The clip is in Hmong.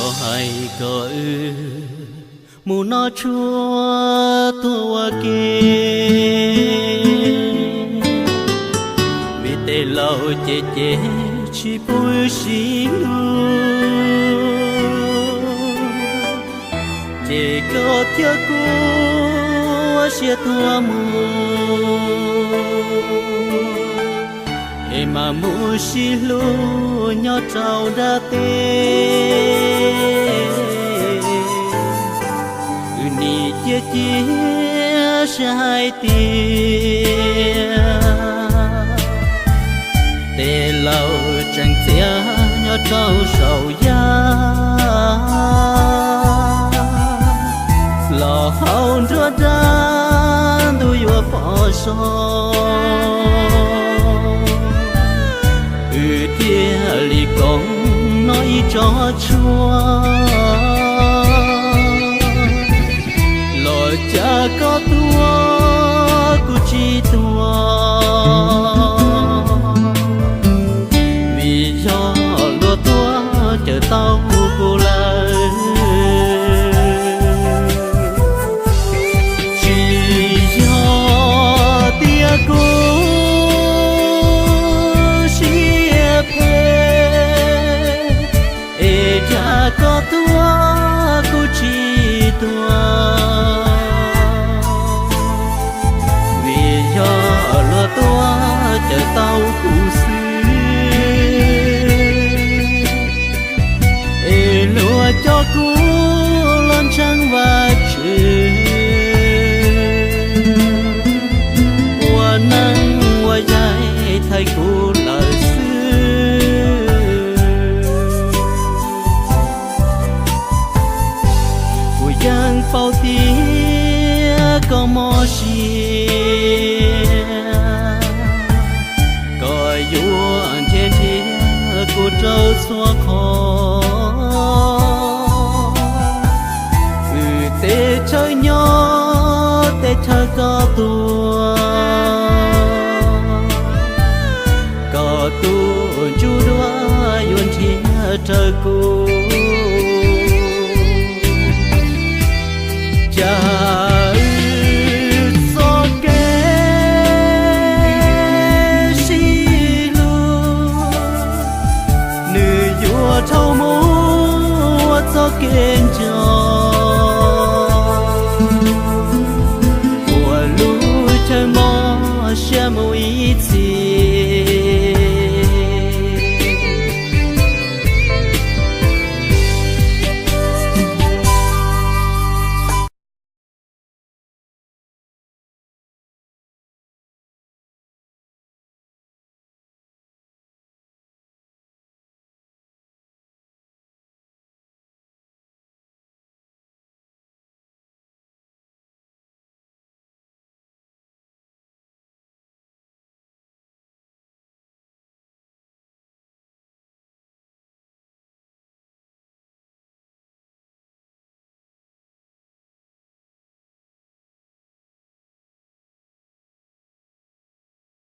Hais kom wb mus noj tshuaj tuag ua ke, vim tej laus ces ces tsis pub wb sib hlub, ces koj thiab kuv ua siab tuag mus, es mam mus sib hlub nyob rau nram teb. Wb nim cia cia siab hais tias tej laus tseem txias nyob rau saum yaj, los hauv nruab nrab ntuj yuav pom zoo. Wb thiaj li koom noj ib tsob tshuaj, los cas koj tuag kuv tsis tuag, vim yog luag tuag cawm tau kuv lawm. Tsis yog tias kuv siab phem, es cas koj tuag kuv tsis tuag, vim yog luag tuag cawm tau kuv xwb, es luag coj kuv los ntseeg Vajtswv, ua neej ua yaig thaiv kuv lawm xwb. Kuv yeej paub tias koj mob siab, koj yuav nrhiav nrhiav kuv rau txhua qhov. Wb teb chaws nyob teb chaws koj tuag, koj tus ntsuj duab yuav nrhiav raws kuv. Cas wb txoj kev sib hlub, nws yuav dhau mus ua txoj kev nco.